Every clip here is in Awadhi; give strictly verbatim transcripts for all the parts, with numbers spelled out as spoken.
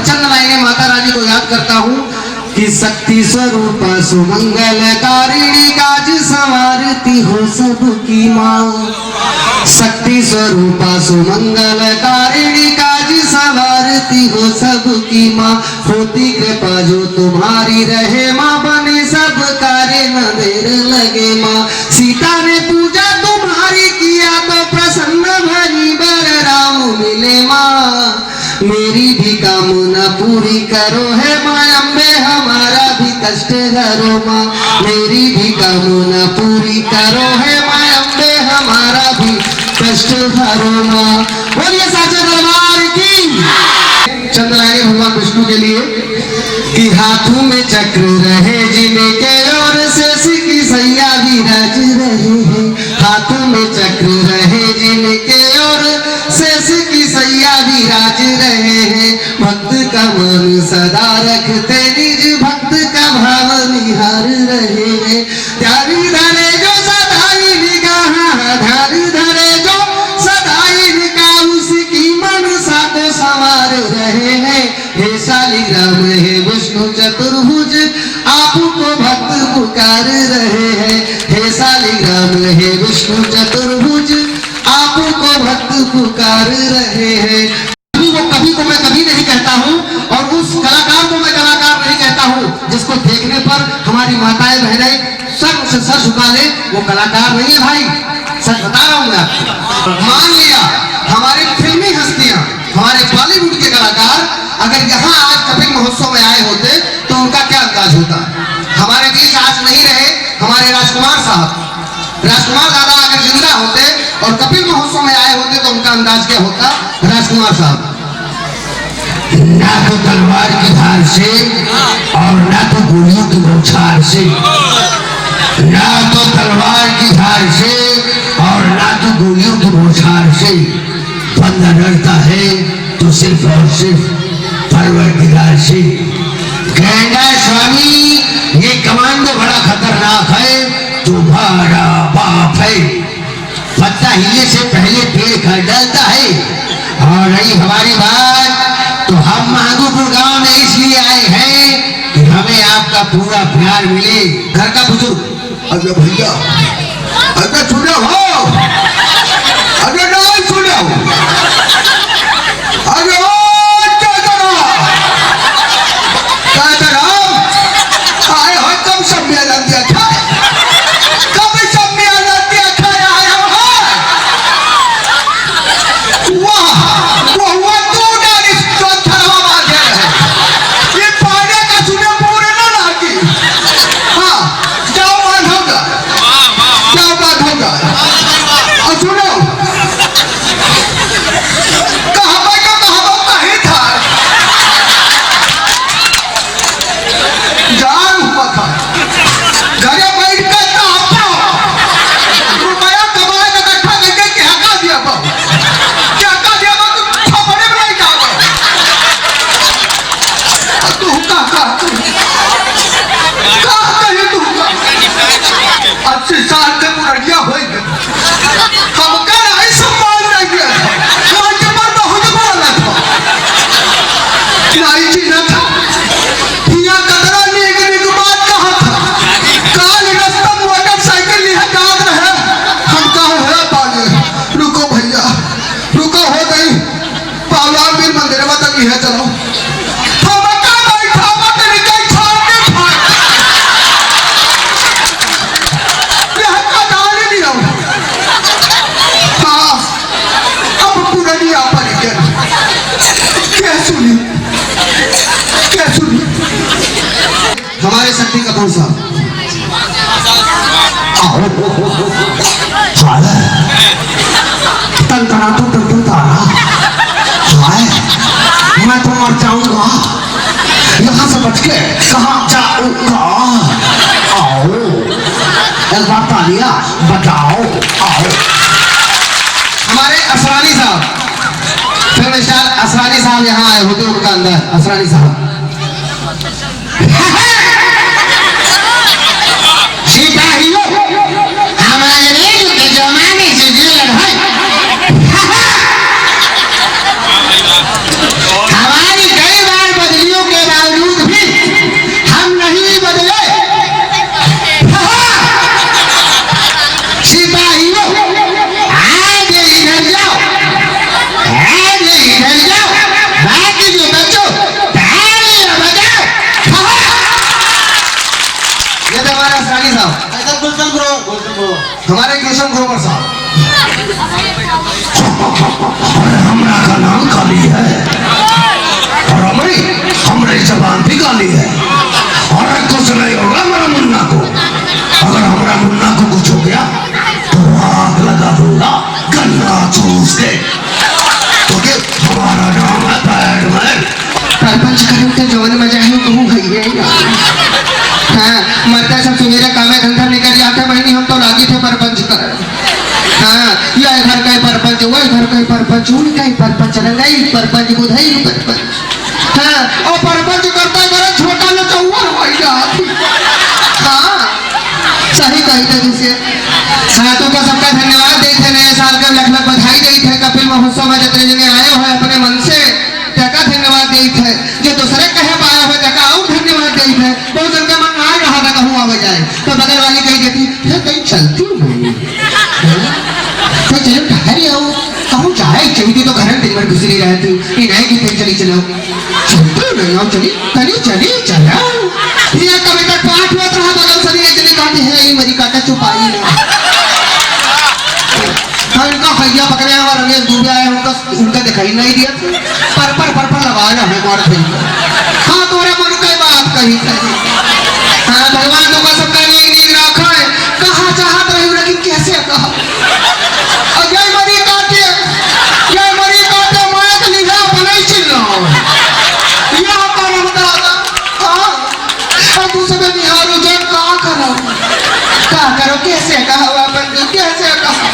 चंद लाइनें माता रानी को याद करता हूँ कि शक्ति स्वरूपा सुमंगल कारिणी, काज संवारती हो सबकी माँ। शक्ति स्वरूपा सुमंगल कारिणी, काज संवारती हो सबकी माँ। होती कृपा जो तुम्हारी रहे माँ, बने सब कार्य न देर लगे माँ। सीता ने पूजा तुम्हारी किया तो प्रसन्न भई बलराम मिले माँ। मेरी भी कामना पूरी करो हे माँ अम्बे, हमारा भी कष्ट हरो माँ। मेरी भी कामना पूरी करो हे माँ अम्बे, हमारा भी कष्ट हरो माँ। बोलिए साचे दरबार की। चंद लाइनें भगवान विष्णु के लिए कि हाथों में चक्र रहे जिनके और शेष की सैया विराज रहे हैं। हाथों में चक्र रहे जिनके और शेष की सैया विराज रहे हैं। भक्त का मन सदा रखते निज भक्त का भाव निहार रहे हैं। ध्यान धरे जो सदा इनका, ध्यान धरे जो सदा इनका, उसकी मनसा को संवार रहे हैं। हे शालिग्राम हे विष्णु चतुर्भुज, आपको भक्त पुकार रहे हैं। हे शालिग्राम हे विष्णु चतुर्भुज, आपको भक्त पुकार रहे हैं। कभी वो कभी को मैं कभी नहीं कहता हूँ और उस कलाकार को मैं कलाकार नहीं कहता हूँ जिसको देखने पर हमारी माताएं बहनें सर से सर झुका ले, वो कलाकार नहीं है भाई। सच बता रहा हूँ मैं आपको। मान लिया, हमारी फिल्मी हस्तियां, हमारे बॉलीवुड के कलाकार अगर यहाँ आज कपिल महोत्सव में आए होते तो उनका क्या अंदाज होता? हमारे बीच आज नहीं रहे हमारे राजकुमार साहब। राजकुमार दादा अगर जिंदा होते और कपिल महोत्सव में आए होते तो उनका अंदाज क्या होता? राजकुमार साहब। ना तो तलवार की धार से और ना तो गोलियों की बौछार से, ना तो तलवार की धार से और ना तो गोलियों की बौछार से, बंदा डरता है तो सिर्फ और सिर्फ परवरदिगार से। कहना स्वामी, ये कमांडो बड़ा खतरनाक है, तुम्हारा बाप है। पत्ता हिलने से पहले पेड़ काट डालता है। और रही हमारी बात, तो हम महंगूपुर गांव में इसलिए आए हैं कि हमें आपका पूरा प्यार मिले। घर का बुजुर्ग, अरे भैया, अरे सुनो हो, अरे नहीं सुनो, अरे ओ चाचा, चाचा, आए हो कब सम्मेलन देखा? कब सम्मेलन देखा आया हो? वाह, वाह, वाह, तू डालिस तो थरवा बांधे रहे। ये पानी का सुने पूरे ना लागी। हाँ, जाओ बांधोगा। जाओ बांधोगा। और सुनो, कहबो तो कहबो कहीं था। जान हुआ था। घरे बैठ के कांपो। रुपया कमाए के इकट्ठा करके क्या का दिया बा? क्या का दिया बा? तू थोपड़े में नहीं जाबो। तू का, का, तू का कही तू का? अस्सी साल के बुढ़िया होई गई। हमका नाई सम्मान नाई दिया था। मंच पर बहुत बोला था। नाई जीना था। हिया कतरा नीक नीक बात कहा था। काल रस्ता मोटरसाइकिल लिहे जात रहे। हम कहा, "हे बाबू, रुको भैया, रुको, हो गई।" पहलवान भी मंदिरवा तक लिहे चलो। हमका बैठावा तनी कहीं छाड़ के फाड़। यह का डाल दिया। हाँ, अब पुरनिया पर गए। क्या सुनी? क्या सुनी? हमारे शक्ति कपूर साहब। आओ। हाय। तन तना तो टुन टुन तारा। हाय। मैं तो मर जाऊंगा। यहाँ से बच के कहाँ जाऊंगा? आओ। एक बार तालियां बजाओ। आओ। हमारे असरानी साहब, फिल्म स्टार असरानी साहब यहाँ आए होते, उनका अंदाज, असरानी साहब। सिपाहियों, हम अंग्रेज के जमाने से जेलर हैं। हमारी कई बार परपंच करे तो जवन मजा है, कहूँ है ये। हाँ, मरते सब सुबेरे कामे धंधा निकल जाते, बहिनी, हम तो लागी थे परपंच करे। हाँ, ये घर का ही परपंच, वो घर का ही परपंच, उनका ही परपंच, रंगाई परपंच, बुधाई परपंच। हाँ, और परपंच करता करे छोटा नचौआ हो गया। हाँ, सही कही थे जिसे। हाँ, तो का सबका धन्यवाद देते हैं, नए साल का लख लख बधाई देते हैं। कपिल महोत्सव में जितने जने आए हो अपने मन से, तेका धन्यवाद देत है। जो दूसरे कहे पाए हो, तेका और धन्यवाद देत है। बहुत जन का मन ना रहा था कहूँ आवे जाए, तो बगल वाली कही देती, "हे, कहीं चलती नहीं। हाँ? तो चलो बाहर ही आओ, कहूँ जाए, चली थी तो घर में दिन भर घुसी रहती, ये नहीं कि फिर चली चलो। चलती नहीं आओ, चली, चली, चली, चलो।" ये कभी तक पाठ हुआ तो हाँ, बगल से भी एक जने कहते हैं, "ये मेरी काटा चुपाई ना।" हाँ, इनका हैया पकड़े हैं और रमेश दुबे आए, उनका, उनका दिखाई नहीं दिया। पर, पर, पर, पर लगा रहे हैं, मार दे। हाँ, तोरे मन के बात कही, कही। हाँ, भगवान तो का सबका नीक, नीक रखा है। कहा चाहत रही, लेकिन कैसे कहा? और जय मरी काटे, जय मरी काटे, माया के लिखा अपने ही चिल्लाओ। यह परम दादा, हाँ। अब तू सबे निहारो जान का करो? का करो? कैसे कहो अपन को? कैसे कहो?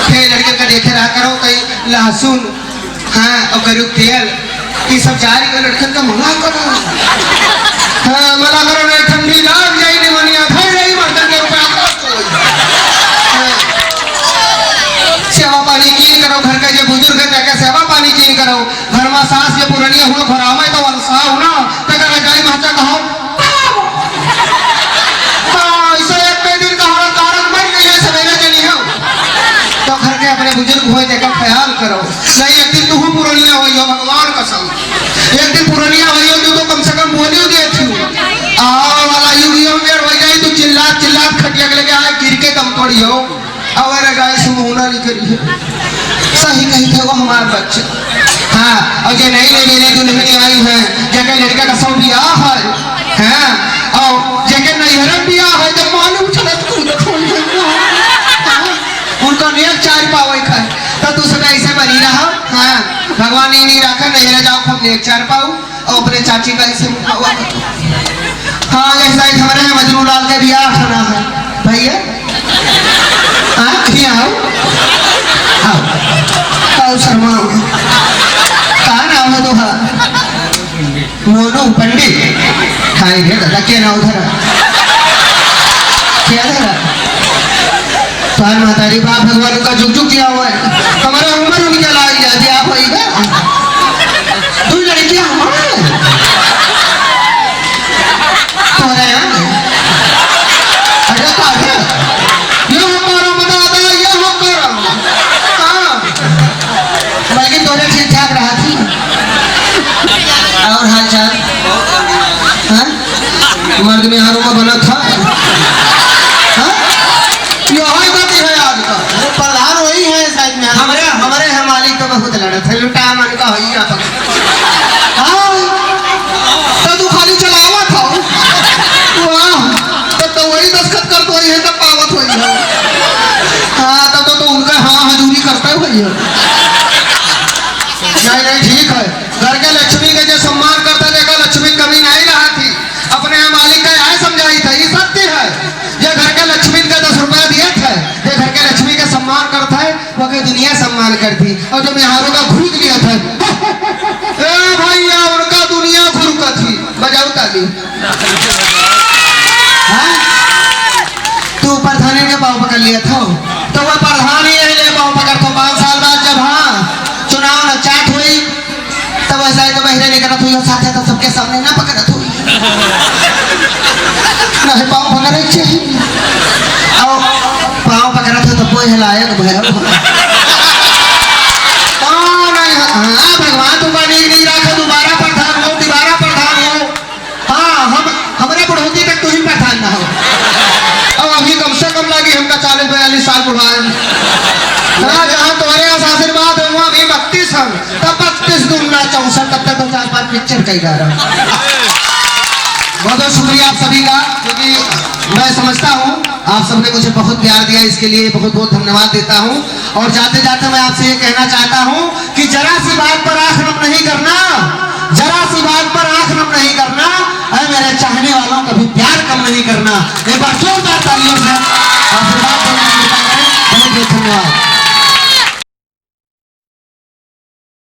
हे लड़के का देखे रहा करो, कहीं लहसुन, हाँ, और करू तेल, ये सब जारी का लड़कन का मना करो। हाँ, मना करो, नहीं ठंडी लाग जाई, नहीं मनिया धर रही, मर्दन के रुपया खर्च होई। हाँ। सेवा पानी कीन करो, घर का जे बुजुर्ग है, तेका सेवा पानी कीन करो। घर में सास के पुरनिया हुआ, घर आवे तो अलसाओ ना, तेका रजाई महचा कहो, हाँ, इसे एक कई दिन का हमारा कारक मर गई है, सवेरे चली हो। तो घर के अपने बुजुर्ग हुए, तेका ख्याल करो। नहीं, एक दिन तू पुरनिया होई हो, भगवान कसम। एक दिन पुरनिया होई हो, तू तो कम से कम बोली देती हो। आवा वाला युग यो मेर हो जाई, तू चिल्लात, चिल्लात खटिया के लगे आए, गिर के दम तोड़ी हो। अवर गाय से मुंह ना निकली है। सही कही थे वो हमार बच्चे। हाँ, और जे नई नई मेरी दुल्हन आई है, जेके लड़का का सब बियाह है, हाँ, और जेके नैहरन बियाह है, जब मालूम चलत कूदत होई है, हाँ, उनका नेक चार पावे खाए, तो तू सब ऐसे बनी रहा, हाँ, भगवान ही नहीं रखा, नैहर जाओ, खूब नेक चार पाओ। और अपने चाची का ऐसे मुखावा। हाँ, ये साइड हमारे हैं, मजनू लाल के बियाह खाना है। भैया? हाँ, हियाँ आओ। आओ। आओ, शर्माओ। का नाम है तोहार? मोनू पंडित। हाँ, ये दादा, क्या नाम उधर? क्या दादा? तोहार महतारी बाप भगवान का जुग जुग किया हुआ है। हमारा उम्र उनके लायक है, जी आप होइगा। दो लड़कियां हमारे। तोहरे यहाँ। अरे का है? ये हमारा बता दे, ये हमारा। हाँ। बल्कि तोहरे ठीक ठाक रहा थी। और हाल चाल? हाँ? मर्द मेहरारू का बना था? हाँ? यो है गति है आजकल। अरे प्रधान वही है साइड में। हमरे, हमरे है मालिक तो बहुत लड़त है, लुटा मन का होई आप। हाँ, तो तू खाली चलावत हो। वाह, तो, तो वही दस्तखत करत होई है, तब पावत होई है। हाँ, तब तो, तो उनका हाँ हजूरी करता है भैया। नहीं, नहीं, ठीक है। घर के लक्ष्मी के जे सम्मान करता, देखा लक्ष्मी कमी नहीं रहा थी। अपने यहाँ मालिक का यह समझाई था, ये सत्य है। जे घर के लक्ष्मी का दस रुपया दिया था, जे घर के लक्ष्मी का सम्मान करता है, वो के दुनिया सम्मान करती। और जो मेहरारू का घूर लिया था, ए भैया, उनका दुनिया घूर का थी। बजाओ ताली। हाँ? तू प्रधानी के पाँव पकड़ लिया था, तो वह प्रधानी यही ले पाँव पकड़ था। पाँच साल बाद जब, हाँ, चुनाव नचात हुई, तब ऐसा है कि बहिरे निकलत हुई और साथे तो सबके सामने ना पकड़त हुई। नहीं, पाँव पकड़े चाहिए। और पाँव पकड़त हो तो कोई लायक भय हो। हाँ, नहीं, हाँ, भगवान तुमका नीक नीक रखे, दोबारा प्रधान हो, दोबारा प्रधान हो। हाँ, हम, हमरे बुढ़ौती तक तू ही प्रधान ना हो। अब अभी कम से कम लागी हमका चालीस बयालीस साल बुढ़ाए। हाँ, जहाँ तुम्हारे यहाँ से आशीर्वाद है, वहाँ भी बत्तीस हम, तब बत्तीस दूना चौसठ, तब तक तो चार पांच पिक्चर कई जा रहा। बहुत बहुत शुक्रिया आप सभी का, क्योंकि मैं समझता हूँ आप सबने मुझे बहुत प्यार दिया, इसके लिए बहुत बहुत धन्यवाद देता हूँ। और जाते जाते मैं आपसे ये कहना चाहता हूँ कि जरा सी बात पर आंख नम नहीं करना, जरा सी बात पर एक बार जोरदार तालियों से।